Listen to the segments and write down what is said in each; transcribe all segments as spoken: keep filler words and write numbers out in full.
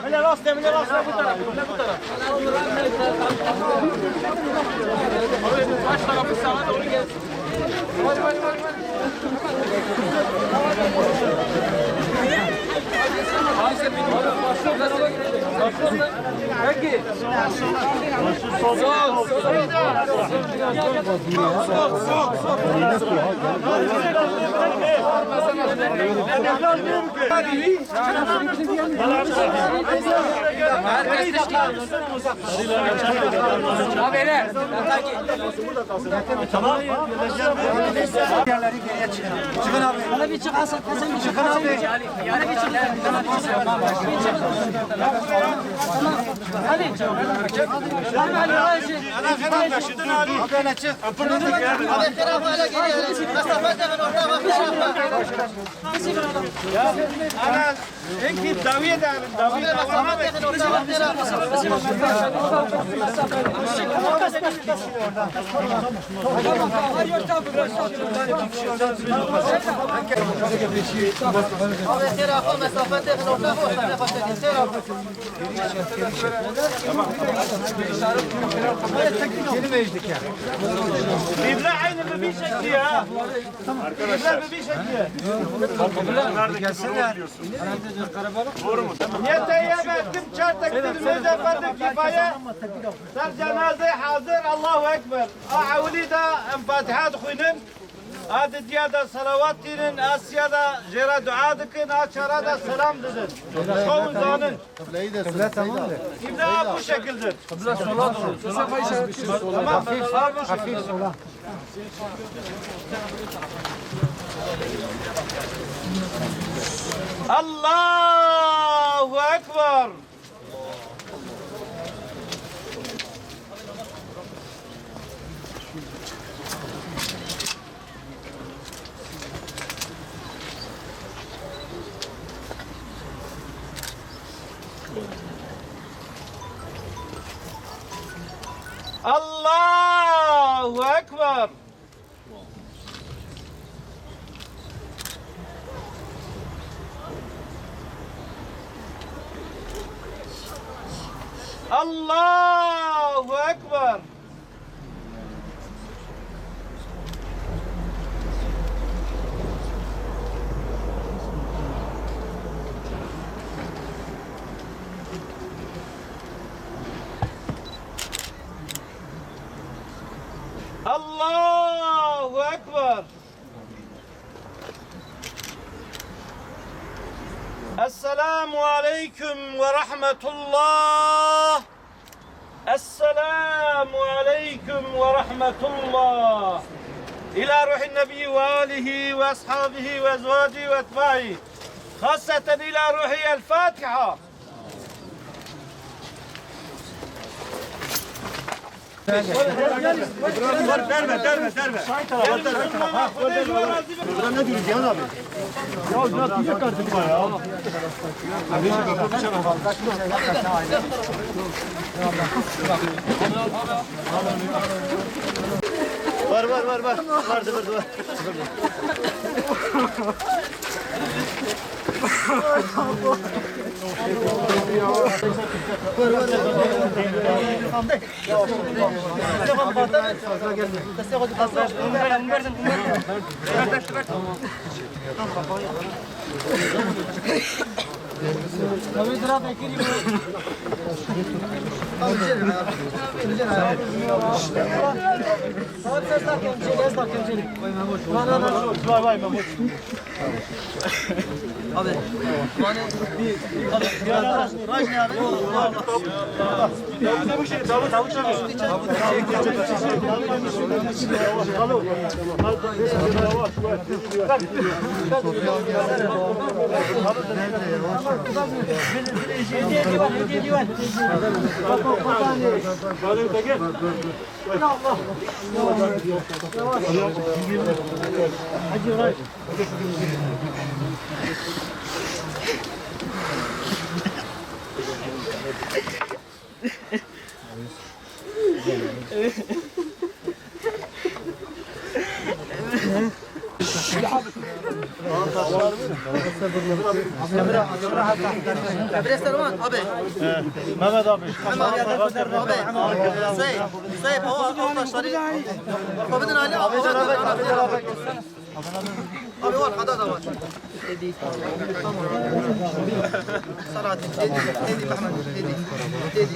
Bile rast, bile rast, bu taraf, bile bu taraf. Baş tarafı sağa doğru gelsin. Tamam. Çıkın abi. Hele bir çık Hasan, Hasan bir çık. Çıkın abi. Hele bir çık. Hadi. Hadi, hadi, hadi. Hele çık. Abi, hele çık. Mesafe de orta bak. Enkî dawiyê de, dawiyê de. Abi, têra xwe mesafe têxin orta xwe, xwe têxin têra xwe. Qîble eynî bi vî şeklî ya. Qîble bi vî şeklî. Gelsinler. Yete ye ve tim çar tekbîr mêze ferdê kîfaye ser cenazê hazir, Allahu Ekber. A ewilî de em Fatiha dixwînin, a didiya de selawat tînin, a siya de jê re dua dikin, a çara de selam didin. Xwe hûn zanin. Qibleyi de Qibla tamam de. Qibla bu şekildir. Qibla sola doğru. Tamam. Hafif, hafif sola. Allahu Ekber. Allahu Ekber. Allahu Ekber. Allahu Ekber. Esselamu aleyküm ve rahmetullah. Esselamu aleyküm ve rahmetullah. İlâ ruhin nebiyyi ve âlihi ve ashabihi ve ezvâcihi ve etbâihi. Hasseten ilâ ruhi El Fatiha. Derme, derme, derme. Burada ne diyor Cihan abi? Ya, ya, ya. Var, var, var, var. Vardı, vardı, var. Abi, abi, rajne abi. Abi. Mehmet abi. Abi. Hüseyin. Hüseyin, o, o taşları. Abi, abi. Abi var, hada da var. Hadi. Tamam. Selahattin, hadi, hadi Mehmet, hadi, hadi.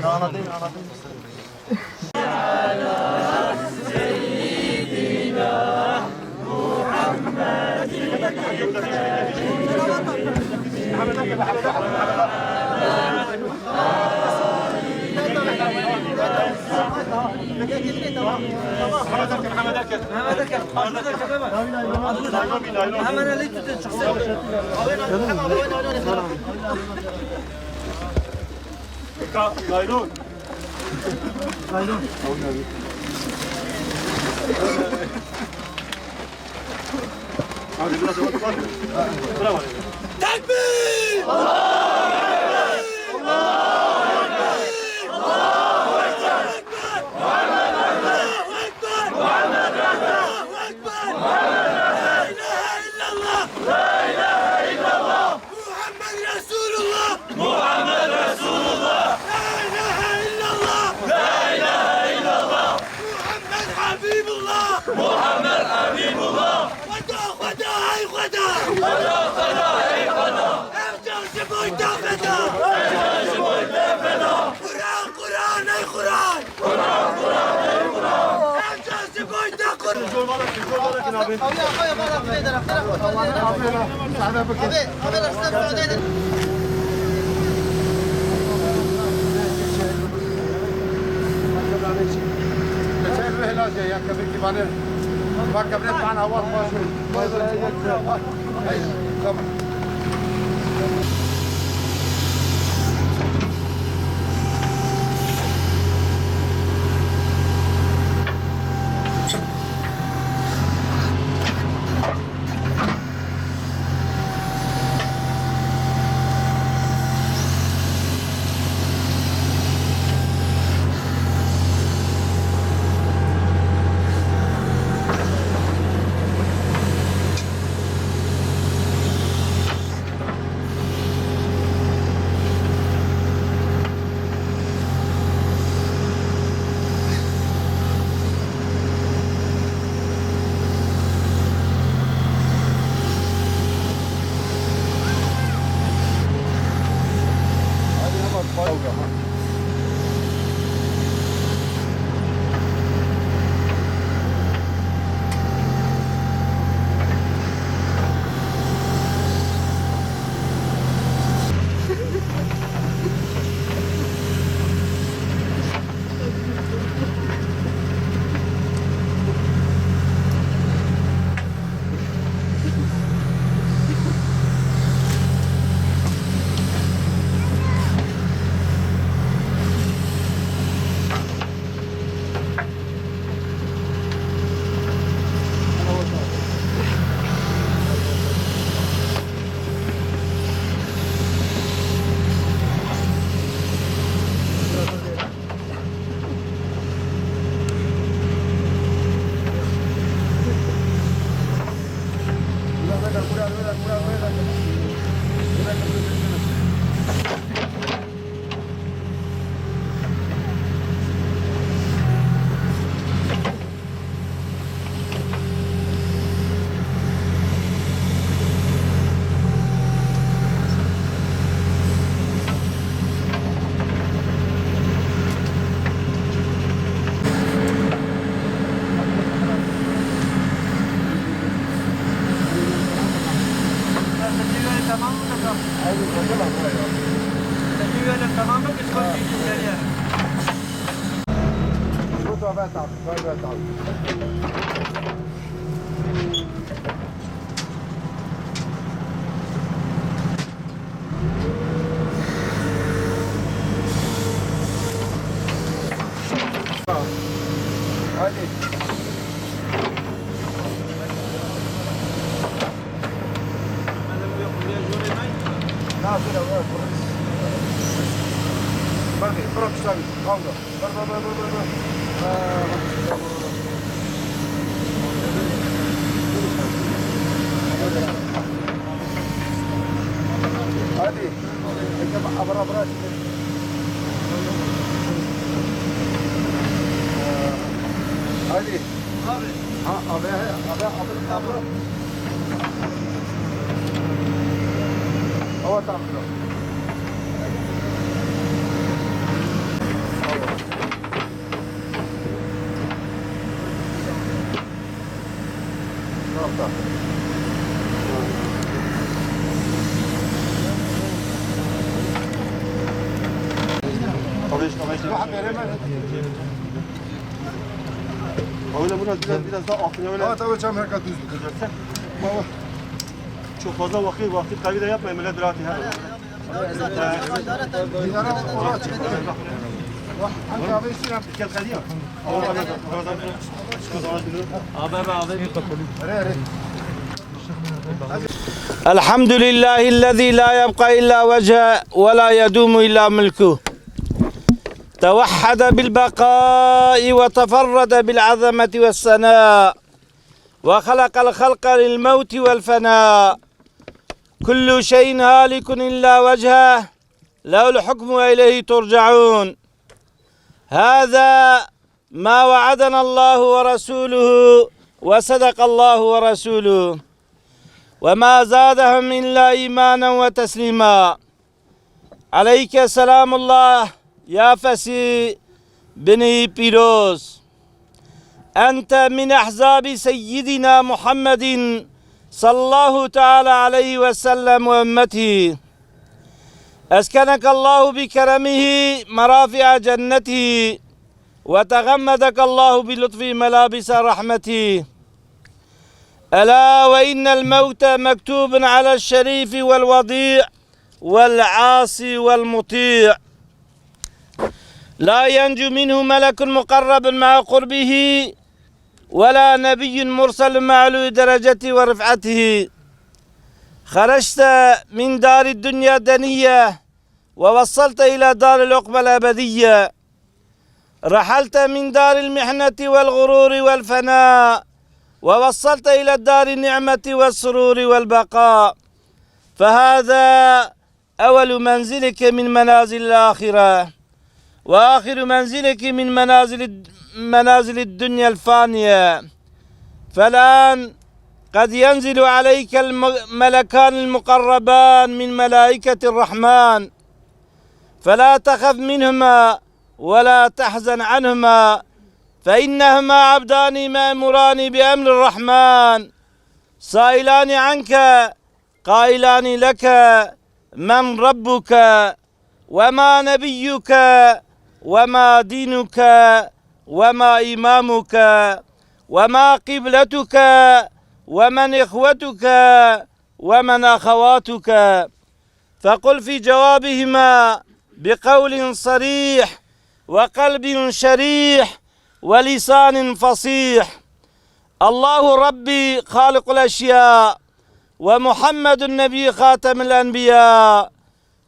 Anlatayım, anlatayım. Hemen eli tutun, çıksın. Naylon. Tekbir! Muhammed Resulullah! Muhammed Resulullah! La ilahe illallah! La ilahe illallah! Muhammed Habibullah! Muhammed Habibullah! Xweda, Xweda, hey Xweda! Xweda, Xweda, hey Xweda! Ev can ji bo te feda! Ev can ji bo te feda! Quran, Quran, hey Quran! Quran, Quran, hey Quran! Ev can ji bo te Quran! Tamam mı hocam? Aynen, hocam, abi ya. Teşekkür ederim. Tamam mı? Biz konuşuyoruz her yerde. Bu da ben tabii, ben, ben tabii. Hadi. Nasıl ya? Bak, bırak sen, kaldır. Bak, bak, bak, bak, bak, bak. Hadi. Hadi. Hadi. Abi. Ha, abi, abi, abi, abi. Hava tam kral. Öyle biraz, biraz, biraz daha altına öyle. Tamam, tamam, tamam, herkes düz. Baba. Çok fazla vakit, vakit kaybı da yapmayın, millet rahat ya. الحمد لله الذي لا يبقى إلا وجهه ولا يدوم إلا ملكه. توحد بالبقاء وتفرد بالعظمة والثناء، وخلق الخلق للموت والفناء. كل شيء هالك إلا وجهه، له الحكم وإليه ترجعون. هذا ما وعدنا الله ورسوله، وصدق الله ورسوله، وما زادهم إلا إيمانا وتسليما. عليك سلام الله يا فسي بني بيروز. أنت من أحزاب سيدنا محمد صلى الله تعالى عليه وسلم وأمته. أسكنك الله بكرمه مرافع جنته، وتغمدك الله بلطفه ملابس رحمته. ألا وإن الموت مكتوب على الشريف والوضيع والعاصي والمطيع. لا ينجو منه ملك مقرب مع قربه، ولا نبي مرسل مع علو درجته ورفعته. خرجت من دار الدنيا دنية، ووصلت إلى دار العقبى الأبدية. رحلت من دار المحنة والغرور والفناء، ووصلت إلى دار النعمة والسرور والبقاء. فهذا أول منزلك من منازل الآخرة، وآخر منزلك من منازل الد-، منازل الدنيا الفانية. فالآن قد ينزل عليك الملكان المقربان من ملائكة الرحمن، فلا تخف منهما ولا تحزن عنهما، فإنهما عبدان مأموران بأمر الرحمن، سائلان عنك، قائلان لك: من ربك؟ وما نبيك؟ وما دينك؟ وما إمامك؟ وما قبلتك؟ ومن إخوتك؟ ومن أخواتك؟ فقل في جوابهما بقول صريح وقلب شريح ولسان فصيح: الله ربي خالق الأشياء، ومحمد النبي خاتم الأنبياء،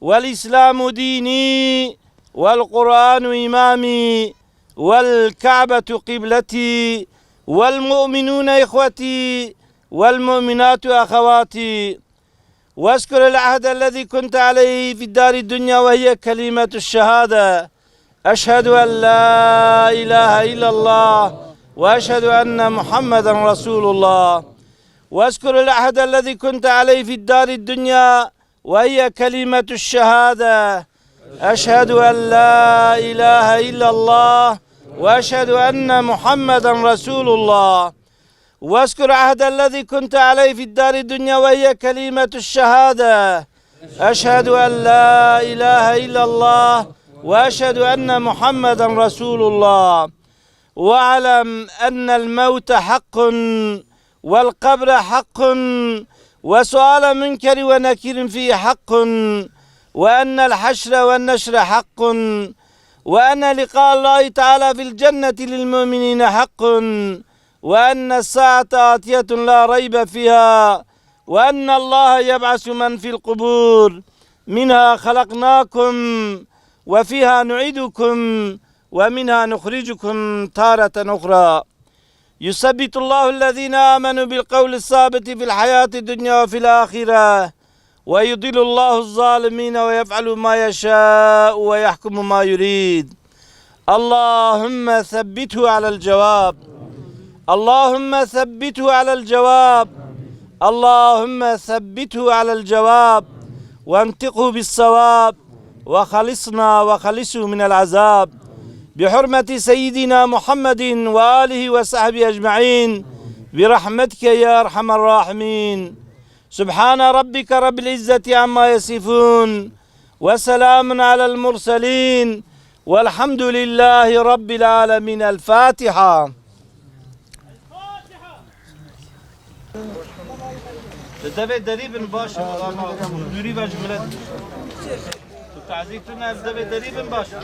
والإسلام ديني، والقرآن إمامي، والكعبة قبلتي، والمؤمنون إخوتي، والمؤمنات أخواتي. واذكر العهد الذي كنت عليه في الدار الدنيا، وهي كلمة الشهادة: أشهد أن لا إله إلا الله وأشهد أن محمدا رسول الله. واذكر العهد الذي كنت عليه في الدار الدنيا، وهي كلمة الشهادة: أشهد أن لا إله إلا الله وأشهد أن محمدا رسول الله. واذكر عهد الذي كنت عليه في الدار الدنيا، وهي كلمة الشهادة، أشهد أن لا إله إلا الله وأشهد أن محمدا رسول الله. واعلم أن الموت حق، والقبر حق، وسؤال منكر ونكير فيه حق، وأن الحشر والنشر حق، وأن لقاء الله تعالى في الجنة للمؤمنين حق، وأن الساعة آتية لا ريب فيها، وأن الله يبعث من في القبور، منها خلقناكم وفيها نعيدكم ومنها نخرجكم تارة أخرى. يثبت الله الذين آمنوا بالقول الثابت في الحياة الدنيا وفي الآخرة، ويضل الله الظالمين ويفعل ما يشاء ويحكم ما يريد. اللهم ثبته على الجواب. اللهم ثبته على الجواب. اللهم ثبته على الجواب، وانطقه بالصواب، وخلصنا وخلصه من العذاب، بحرمة سيدنا محمد وآله وصحبه أجمعين، برحمتك يا أرحم الراحمين. سبحان ربك رب العزة عما يصفون، وسلام على المرسلين، والحمد لله رب العالمين. الفاتحة. Li devê derî bin baş e, ama huzûrî ve ji milet. Tu tazî tune li devê derî bin baş e.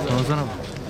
Ramazan abi.